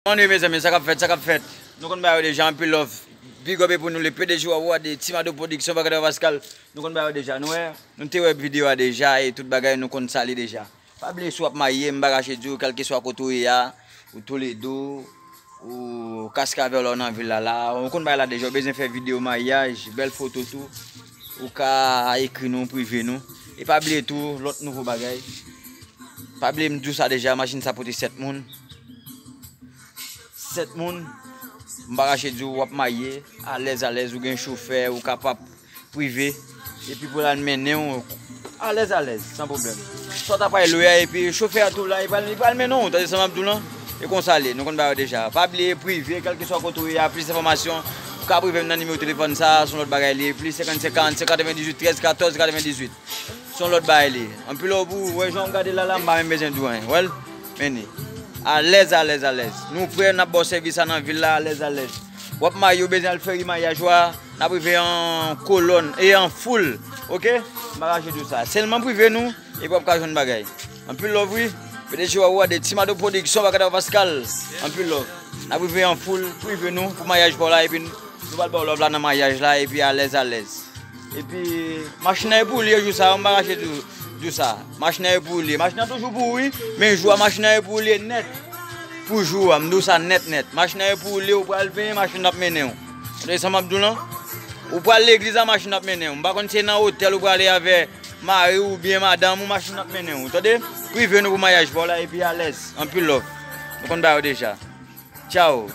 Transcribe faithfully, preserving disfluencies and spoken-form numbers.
Kòman nou ye, mezanmi? Sa k ap fèt? Sa k ap fèt? Nou konn bagay yo deja, anpil love. Big up pou nou, le P D G Wawa de Timado Production, Bakadè Pascal. Nou konn bagay yo deja. Nou wè, nou te wè videyo a deja e tout bagay, nou konn sa li deja. Pa bliye, si w ap marye, m pa kache di w, kèlkeswa kote w ye a, ou Toledo, ou Kaskavèl, ou nan vil la la, ou konn bagay la deja, ou bezwen fè videyo maryaj, bèl foto tou, ou ka ekri nou, prive nou. E pa bliye tou, lòt nouvo bagay. Pa bliye, m di w sa deja, machin sa pote sèt moun. Sèt moun, m pa kache di w, w ap marye, alèz, alèz, ou gen chofè, ou kapab prive, epi pou l al mennen w, alèz, alèz, san pwoblèm. Sa w ta pral lwe a, epi chofè a tou la, li pral, li pral mennen w, tande sa m ap di w lan? E konsa l ye, nou konn bagay yo deja. Pa bliye, prive, kèlkeswa kote w ye a, plis enfòmasyon, ou ka prive m nan nimewo telefòn sa, se yon lòt bagay li ye, plis senkannsenk, karannsenk, katrevendizuit, trèz, katòz, katrevendizuit. Se yon lòt bagay li ye. Anpil love pou ou, wè jan w gade la la, m pa menm bezwen di w anyen. Wè l? Men ni. Alèz, alèz, alèz. Nou prè, n ap ba w sèvis sa nan vil la, alèz, alèz. W ap marye, ou bezwen al fè rimayaj ou a, n ap rive an kolòn e an foul. Oke? M pa kache di w sa. Sèlman prive nou, epi w ap ka jwenn bagay. Anpil love, wi. P D G Wawa de Timado Production, Bakadè Pascal. Anpil love. N ap rive an foul, prive nou pou maryaj pa w la, epi nou pral ba w love la nan maryaj la, epi alèz, alèz. Epi, machin nan e pou li, jou sa, m pa kache di w, di w sa. Machin nan e pou li. Machin nan toujou pou ou, wi. Men jou a, machin nan e pou li nèt. Pou jou a, m di w sa nèt, nèt. Machin nan e pou li, ou pral benyen, machin nan ap mennen w. Tande sa m ap di w lan? Ou pral legliz a, machin nan ap mennen w. M pa konn si se nan otèl ou prale avè mari w oubyen madanm ou, machin nan ap mennen w. Tande? Prive nou pou maryaj pa w la, epi alèz. Anpil love. Nou konn bagay yo deja. Tchao.